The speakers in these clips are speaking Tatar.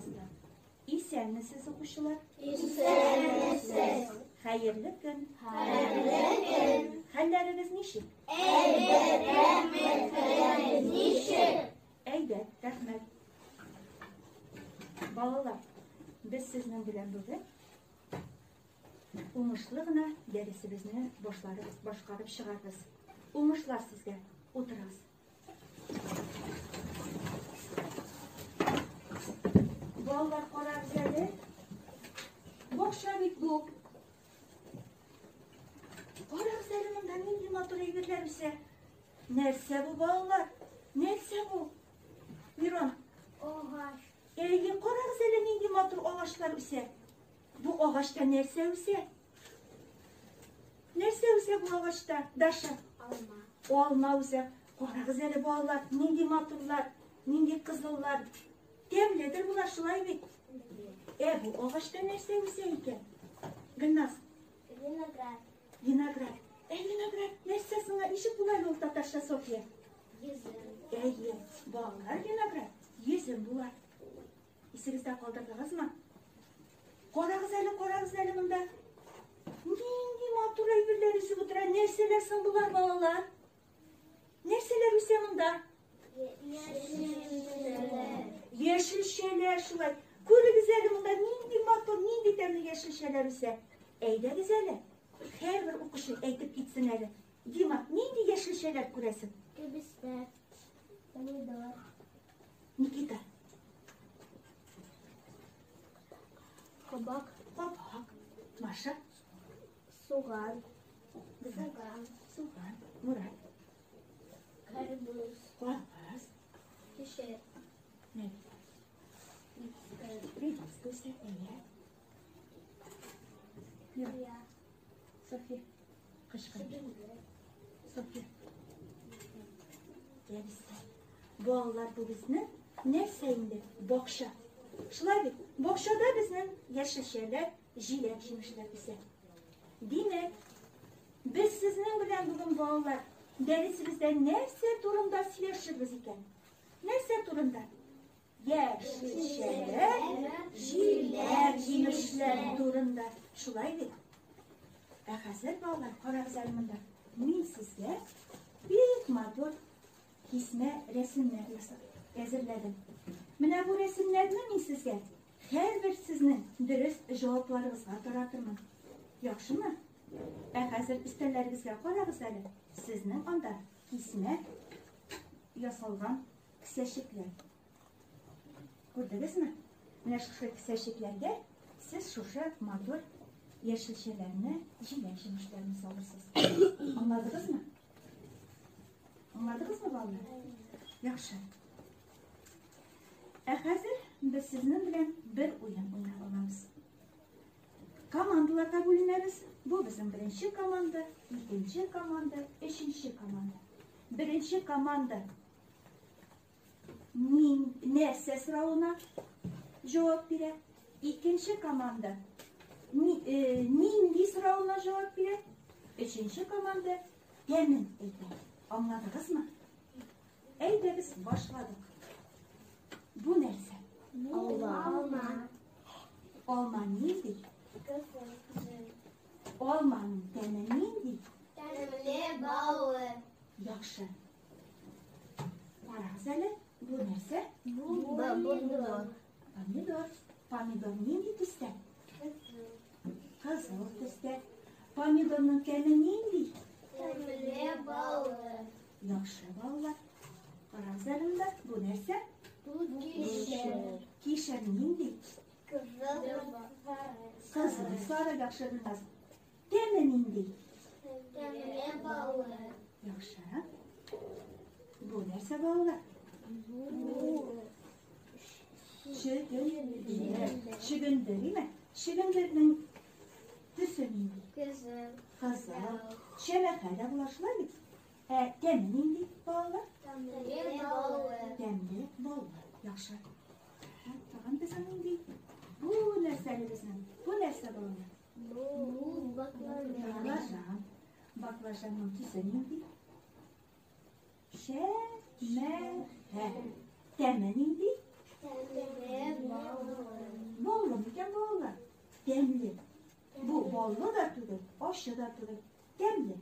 класста. Исәнмесез, укучылар. Исәнмесез. Хәерле көн. Хәерле көн. Хәлләрегез ничек? Әйбәт, рәхмәт. Хәлләрегез ничек? Әйбәт, рәхмәт. Балалар, без сезнең белән бүген уңышлы гына дәресебезне башларыбыз, башкарып чыгарбыз. Уңышлар сезгә. Утырыгыз. Балалар, карагыз әле. Бакча бит бу. Карагыз әле монда нинди матур әйберләр үсә. Нәрсә бу, балалар? Нәрсә бу? Мирон. Агач. Әйе, карагыз әле нинди матур агачлар үсә. Бу агачта нәрсә үсә? Нәрсә үсә бу агачта? Даша. Алма. Алма үсә. Карагыз әле, балалар, нинди матурлар, нинди кызыллар. Тәмледер болар, шулай бит? Ә бу агачта нәрсә үсә икән? Гөлназ. Виноград. Виноград. Ә виноград нәрсә соң? Ничек була әле ул татарча, Софья? Йөзем. Әйе, балалар, виноград йөзем була. Исегездә калдырдыгызмы? Карагыз әле, карагыз әле монда. Нинди матур әйберләр үсеп утыра. Нәрсәләр соң болар, балалар? Нәрсәләр үсә монда? Яшелчәләр. Яшелчәләр шулай. Күрегез әле монда нинди матур, нинди тәмле яшелчәләр үсә. Әйдәгез әле. Һәрбер укучы әйтеп китсен әле. Дима, нинди яшелчәләр күрәсең? Кәбестә. Помидор. Никита. Кабак. Кабак. Маша. Суган. Суган. Суган. Мурат. Карбыз. Карбыз. Кишер. Нәбилә. Редиска үсә, әйе. Кыя. Софья. Кычкырып. Софья. Кәбестә. Балалар, бу безнең нәрсә инде? Бакча. Шулай бит? Бакчада безнең яшелчәләр, җиләк җимешләр үсә. Димәк, без сезнең белән бүген, балалар, дәресебездә нәрсә турында сөйләшербез икән? Нәрсә турында? Яшелчәләр, җиләк җимешләр турында. Шулай бит? Ә хәзер, балалар, карагыз әле монда. Мин сезгә бик матур кисмә рәсемнәр ясап әзерләдем. Менә бу рәсемнәрне мин сезгә һәрбер сезнең дөрес җавапларыгызга таратырмын. Яхшымы? Ә хәзер өстәлләрегезгә карагыз әле. Сезнең анда кисмә ясалган кесәчекләр. Күрдегезме? Менә шушы кесәчекләргә сез шушы матур яшелчәләрне, җиләк-җимешләрне салырсыз. Аңладыгызмы? Аңладыгызмы, балалар? Яхшы. Ә хәзер без сезнең белән бер уен уйнап алабыз. Командаларга бүленәбез. Бу безнең беренче команда, икенче команда, өченче команда. Беренче команда мин нәрсә соравына җавап бирә. Икенче команда нинди соравына җавап бирә. Өченче команда тәмен әйтә. Аңладыгызмы? Әйдәгез, башладык. Бу нәрсә? Алма. Алма. Алма нинди? Кызыл. Алманың тәме нинди? Тәмле, баллы. Яхшы. Карагыз әле, бу нәрсә? Бу помидор. Помидор. Помидор нинди төстә? Кызыл. Кызыл төстә. Помидорның тәме нинди? Тәмле, баллы. Яхшы, балалар. Карагыз әле монда, бу нәрсә? Бу кишер. Кишер нинди? Кызыл, сары. Кызыл, сары, яхшы, Гөлназ. Тәме нинди? Тәмле, баллы. Яхшы. Бу нәрсә, балалар? Бу Чөгендер. Чөгендер, име? Чөгендернең төсе нинди? Кызыл. Кызыл. Шәмәхә дә була, шулай бит? Ә тәме нинди, балалар? Тәмле, баллы. Тәмле, баллы. Яхшы. Тагын безнең нинди? Бу нәрсә әле безнең? Бу нәрсә, балалар? Бу баклажан. Баклажан. Баклажанның төсе нинди? Шәмәхә. Тәме нинди? Тәмле, баллы. Баллы да түгел, ачы да түгел. Тәмле.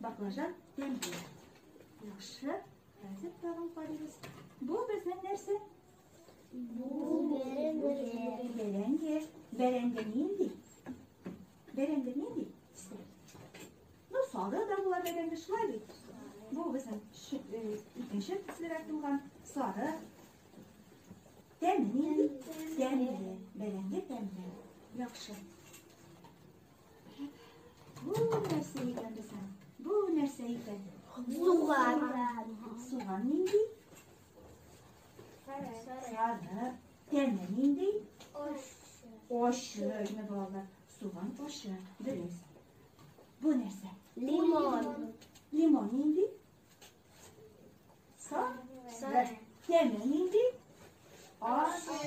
Баклажан тәмле. Яхшы. Хәзер тагын карыйбыз. Бу безнең нәрсә? Бу бәрәңге. Бәрәңге. Бәрәңге нинди? Бәрәңге нинди? Төстә? Ну, сары да була бәрәңге, шулай бит. Бу безнең икенче төслерәк булган сары. Тәме нинди? Тәмле. Бәрәңге тәмле. Яхшы. Бу нәрсә икән безнең? Бу нәрсә икән? Суган. Суган нинди? Сары. Тәме нинди? Ачы. Менә балалар. Суган ачы. Дөрес. Бу нәрсә? Лимон. Лимон нинди? Сары. Тәме нинди? Ачы.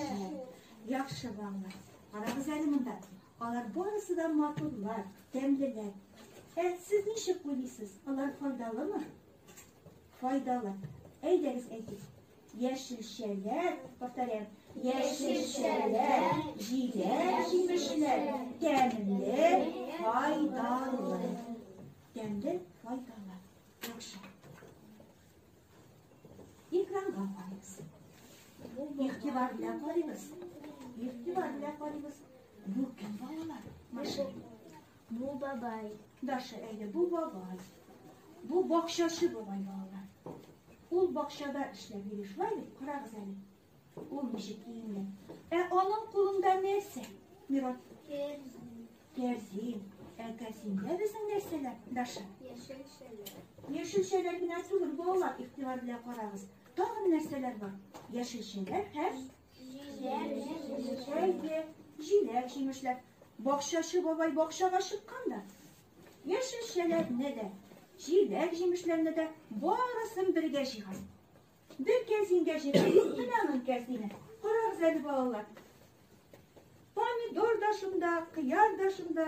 Яхшы балалар. Карагыз әле монда. Алар барысы да матурлар, тәмлеләр. Ә сез ничек уйлыйсыз? Алар файдалымы? Файдалы. Әйдәгез әйтик. Яшелчәләр, повторяем, яшелчәләр, җиләк-җимешләр тәмле, файдалы. Тәмле, файдалы. Яхшы. Экранга карыйбыз. Игътибар белән карыйбыз. Игътибар белән карыйбыз. Бу кем балалар? Маша. Бу бабай. Даша, әйдә, бу бабай. Бу бакчачы бабай балалар. Ул бакчада эшләп йөри, шулай бит? Карагыз әле. Ул ничек киенгән. Ә аның кулында нәрсә? Мирон. Кәрзин. Кәрзин. Ә кәрзиндә безнең нәрсәләр? Даша. Яшелчәләр. Яшелчәләр генә түгел, балалар, игътибар белән карагыз. Тагын нәрсәләр бар? Яшелчәләр һәм Җиләк. Әйе, җиләк-җимешләр. Бакчачы бабай бакчага чыккан да, яшелчәләрне дә, җиләк-җимешләрне дә барысын бергә җыйган. Бер кәрзингә җыйган. Менә аның кәрзине. Карагыз әле, балалар. Помидор да шунда, кыяр да шунда,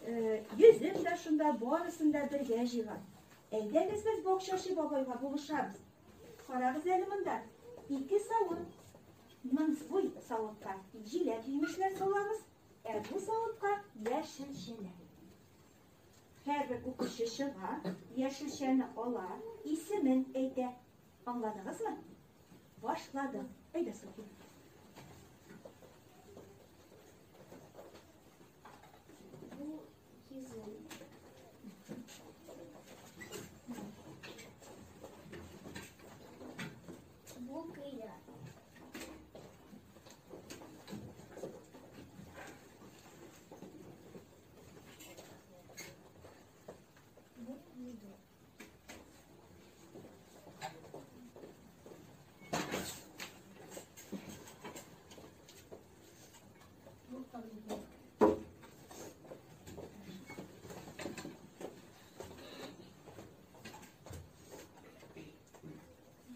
йөзем дә шунда, барысын да бергә җыйган. Әйдәгез без бакчачы бабайга булышабыз. Карагыз әле монда. Ике савыт. Бу савытка җиләк-җимешләр салабыз, ә бу савытка яшелчәләр. Һәрбер укучы чыга, яшелчәне ала, исемен әйтә. Аңладыгызмы? Башладык. Әйдә, София. Бу йөзем. Бу кыяр. Бу помидор. Бу помидор.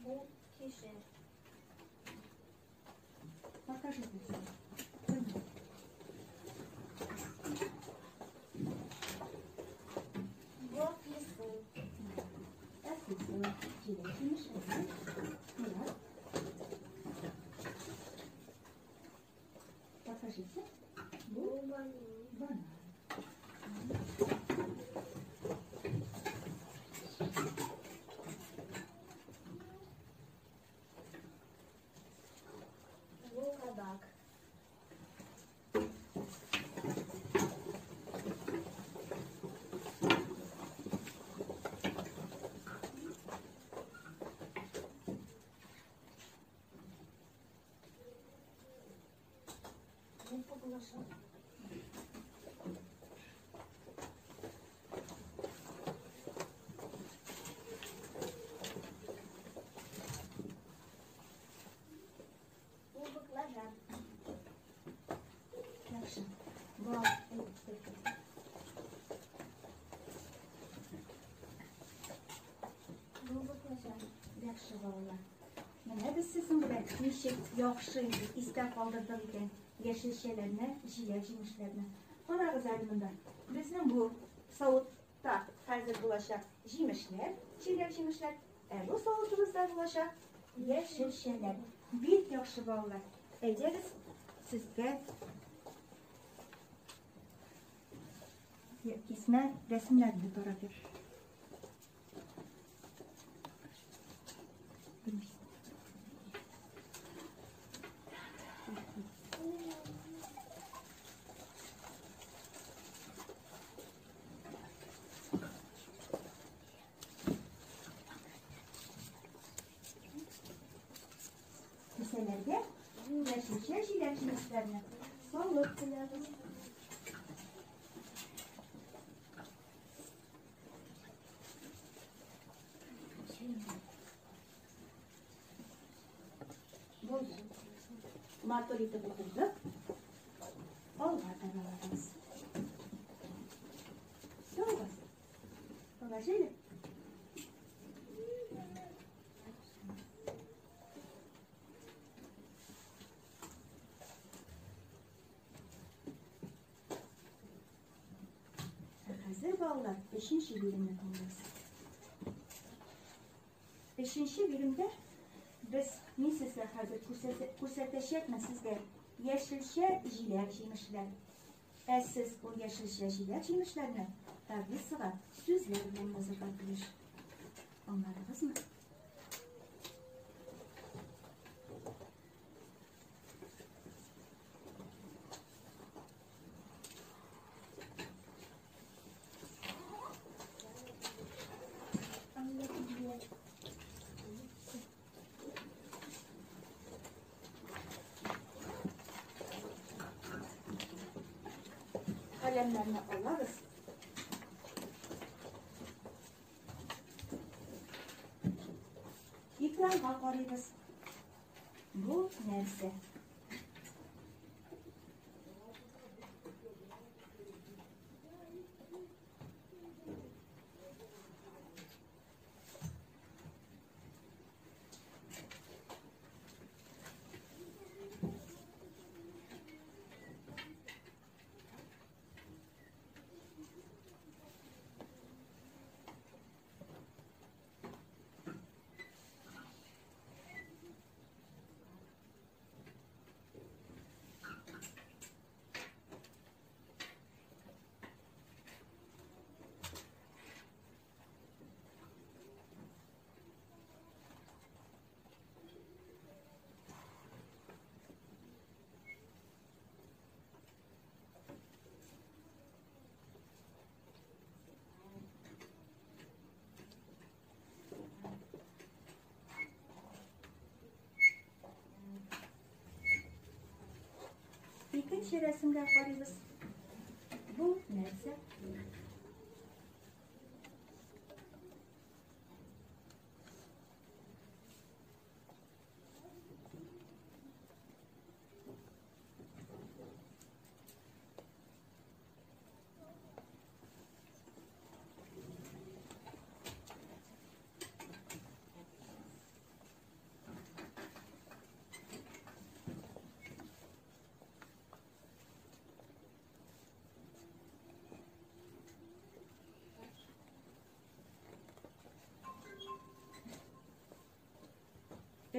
Бу кишер. Покажи мне. Бу әфлисун. Әфлисун. Җиләк-җимеш. Мурат. Покажите. Бу Бу банан. банан. Бу кабак. Бу баклажан. Бу баклажан. Яхшы. Бал. Бу баклажан. Яхшы балалар. Менә без сезнең белән ничек яхшы итеп истә калдырдык икән яшелчәләрне, җиләк-җимешләрне. Карагыз әле монда. Безнең бу савытта хәзер булачак җимешләр, җиләк-җимешләр, ә бу савытыбызда булачак яшелчәләр. Бик яхшы балалар. Әйдәгез, сезгә кисмә рәсемнәрне таратыйк. Кесәләргә яшелчә җиләк-җимешләрне салып куябыз. Булды. Матур итеп утырдык. Алга таба барабыз. Все у вас? Положили? Ә хәзер, балалар, өченче биремне тыңлыйбыз. Өченче биремдә без мин сезгә хәзер күрсәтәчәкмен сезгә яшелчә җиләк-җимешләр. Ә сез ул яшелчә җиләк-җимешләрне таблицага сүзләр белән язырга тиеш. Аңладыгызмы? Каләмнәрне алабыз. Экранга карыйбыз. Бу нәрсә? Икенче рәсемгә карыйбыз. Бу нәрсә?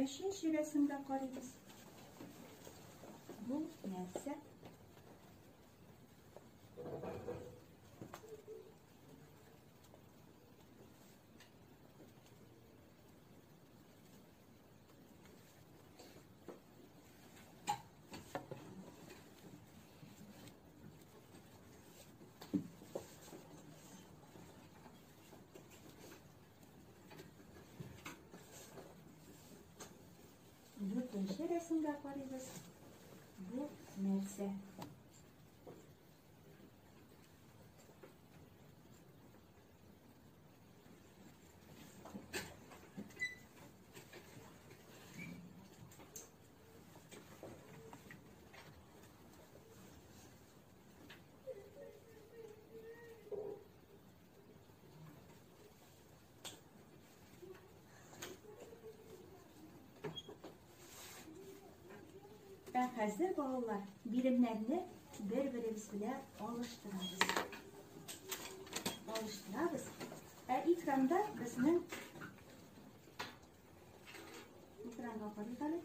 Өченче рәсемгә карыйбыз. Бу нәрсә? Дүртенче рәсемгә карыйбыз. Бу нәрсә? Ә хәзер, балалар, биремнәрне бер-беребез белән алыштырабыз. Алыштырабыз. Ә экранда безнең экранга карыйк әле.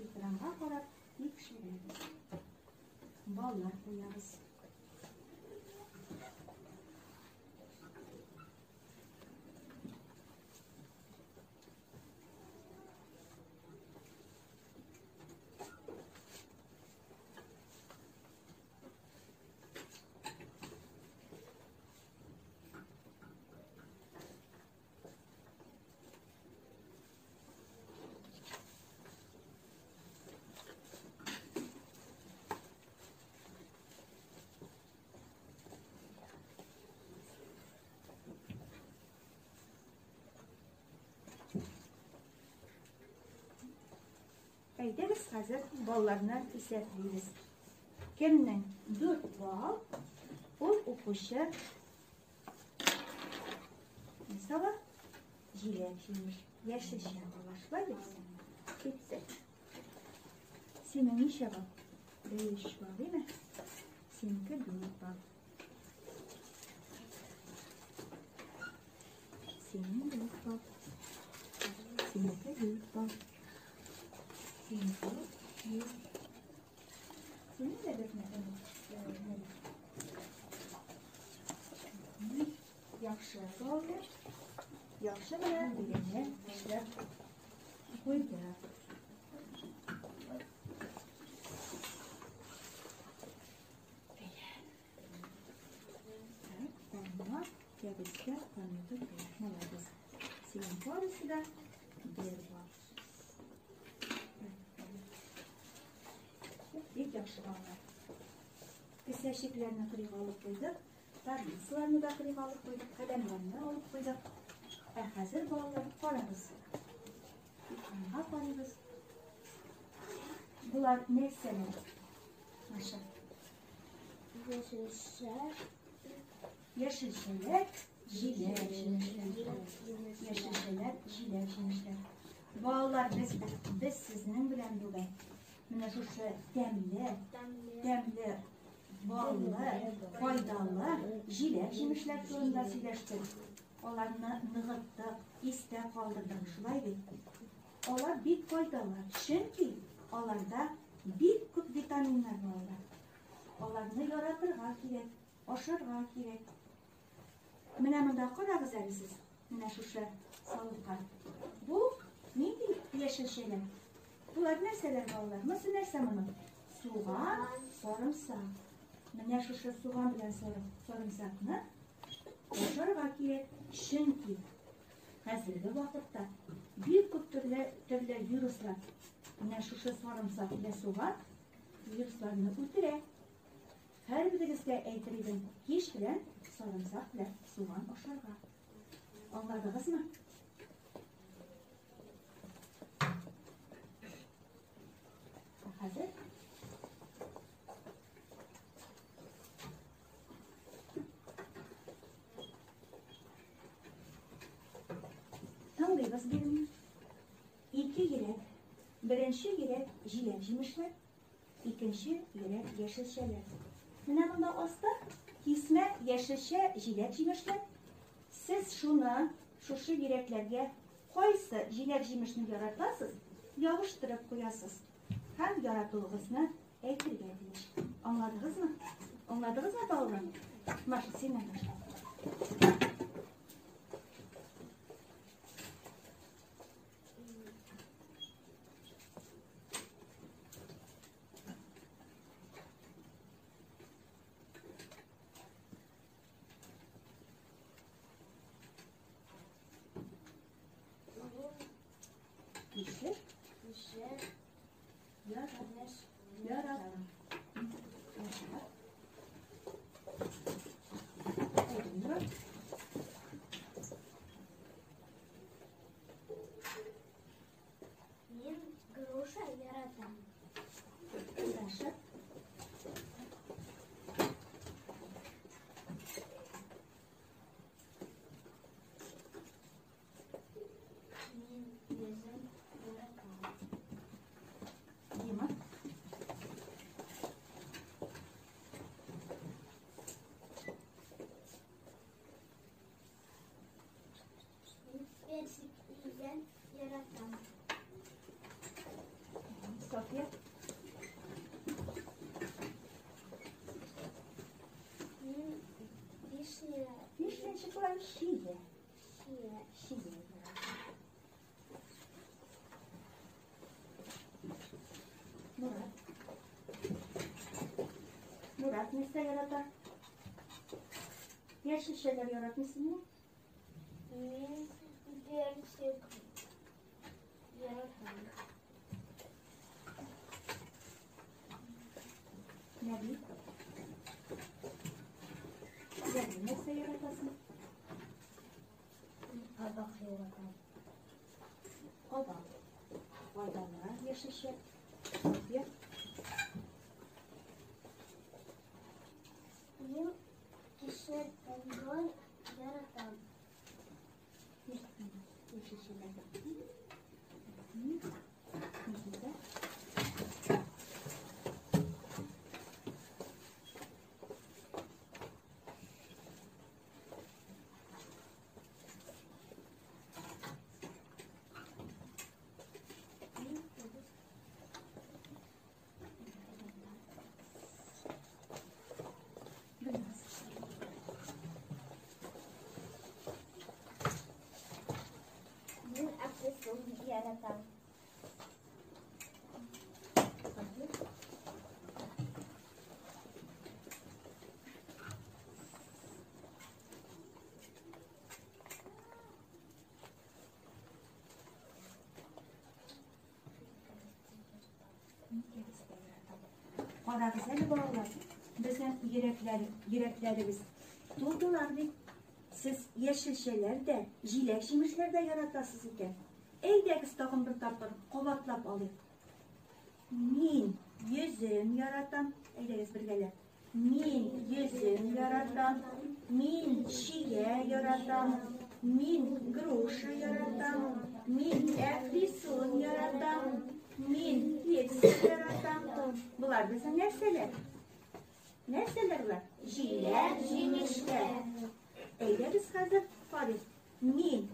Экранга карап тикшерәбез. Баллар куябыз. Әйдәгез хәзер балларны исәплибез. Кемнең 4 балл, ул укучы нәрсә ала? Җиләк җимеш, яшелчә ала. Шулай бит? Киттек. Синең ничә балл? 5 балл, димме? Синеке 4 балл. Синең 4 балл. Синеке 4 балл. Синеке 4. Синең дә дүртме? Яхшы балалар. Яхшы гына биремне эшләп куйдык. Так, алма, кәбестә, помидор, кыяр. Молодец. Синең барысы да бер балл. Бик яхшы балалар. Кесәчекләрне кырыйга алып куйдык, таблицаларны да кырыйга алып куйдык, каләмнәрне алып куйдык. Ә хәзер балалар карагыз. Экранга карыйбыз. Болар нәрсәләр? Маша. Яшелчә. Яшелчәләр, җиләк җимешләр. Яшелчәләр, җиләк җимешләр. Балалар, без сезнең белән бүген менә шушы тәмле, тәмле, баллы, файдалы җиләк җимешләр турында сөйләштек. Аларны ныгыттык, истә калдырдык, шулай бит? Алар бик файдалы, чөнки аларда бик күп витаминнар балалар. Аларны яратырга кирәк, ашарга кирәк. Менә монда карагыз әле сез, менә шушы савытка. Бу нинди яшелчәләр? Булар нәрсәләр балалар? Монысы нәрсә моның? Суган, сарымсак. Менә шушы суган белән сарымсакны ашарга кирәк, чөнки хәзерге вакытта бик күп төрле вируслар. Менә шушы сарымсак белән суган вирусларны үтерә. Һәрберегезгә әйтер идем, кич белән сарымсак белән суган ашарга. Аңладыгызмы? Хәзер тыңлыйбыз биремне. Ике йөрәк. Беренче йөрәк җиләк җимешләр, икенче йөрәк яшелчәләр. Менә монда аста кисмә яшелчә җиләк җимешләр. Сез шуны, шушы йөрәкләргә кайсы җиләк җимешне яратасыз, ябыштырып куясыз. Һәм яратуыгызны әйтергә тиеш. Аңладыгызмы? Аңладыгызмы, балалар? Маша, синнән башла. Кишер. Кишер. Яратам. Мин груша яратам. Саша. Мин йөзем яратам. Дима. Мин персик үлән яратам. Софья. Мин вишня. Вишня чыкла чия. Чия. Чия яратам. Мурат. Мурат нәрсә ярата? Яшелчәләр яратмыйсыңмы? Мин персик яратам. Нәби. Нәби, нәрсә яратасың? Кабак яратам. Кабак. Файдалы яшелчә. Софья. Мин кишер помидор яратам. Яшелчәләр. Никита. Мин кәбестә Гөлназ. Мин әфлисун яратам. Софья. Мин кәбестә яратам. Карагыз әле, балалар, безнең йөрәкләр, йөрәкләребез тулдылар бит. Сез яшелчәләр дә, җиләк-җимешләр дә яратасыз икән. Әйдәгез тагын бер тапкыр кабатлап алыйк. Мин йөзем яратам. Әйдәгез бергәләп. Мин йөзем яратам. Мин чия яратам. Мин груша яратам. Мин әфлисун яратам. Мин персик яратам. Болар безнең нәрсәләр? Нәрсәләр болар? Җиләк, җимешләр. Әйдәгез хәзер карыйк. Мин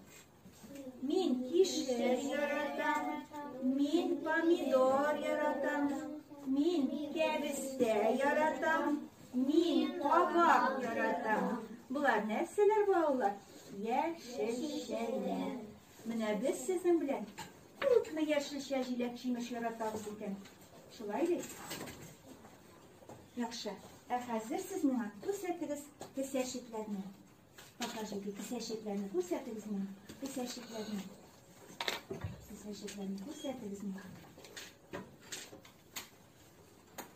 кишер яратам. Мин помидор яратам. Мин кәбестә яратам. Мин кабак яратам. Болар нәрсәләр, балалар? Яшелчәләр. Менә без сезнең белән күпме яшелчә, җиләк, җимеш яратабыз икән. Шулай бит? Яхшы. Ә хәзер сез миңа күрсәтегез кесәчекләрне. Покажите кесәчекләрне, күрсәтегез миңа. Кесәчекләрне. Кесәчекләрне күрсәтегез миңа.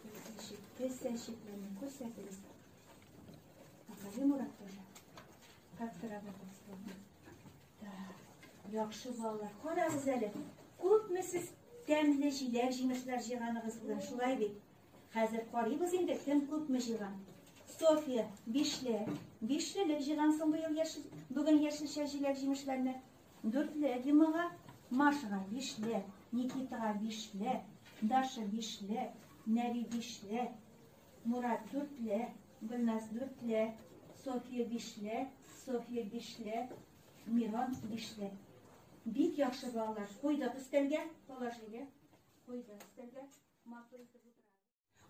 Кесәчек, кесәчекләрне күрсәтегез. Покажи, Мурат, тоже. Как ты работал сегодня? Так, яхшы, балалар. Карагыз әле. Күпме сез тәмле җиләк җимешләр җыйганыгыз бүген, шулай бит? Хәзер карыйбыз инде, кем күпме җыйган. Софья, бишле. Бишлелек җыйгансың быел яшел, бүген яшелчә җиләк җимешләрне. Дүртле Димага, Машага бишле, Никитага бишле, Даша бишле, Нәби бишле, Мурат дүртле, Гөлназ дүртле, Софья бишле, Софья бишле, Мирон бишле. Бик яхшы, балалар. Куйдык өстәлгә, положили. Куйдык өстәлгә. Матур итеп утыра.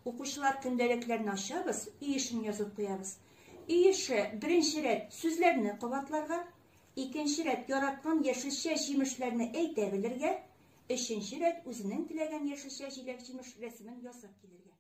Укучылар көндәлекләрен ачабыз, өй эшен язып куябыз. Өй эше беренче рәт сүзләрне кабатларга, икенче рәт яраткан яшелчә җимешләрне әйтә белергә, өченче рәт үзенең теләгән яшелчә җиләк җимеш рәсемен ясап килергә.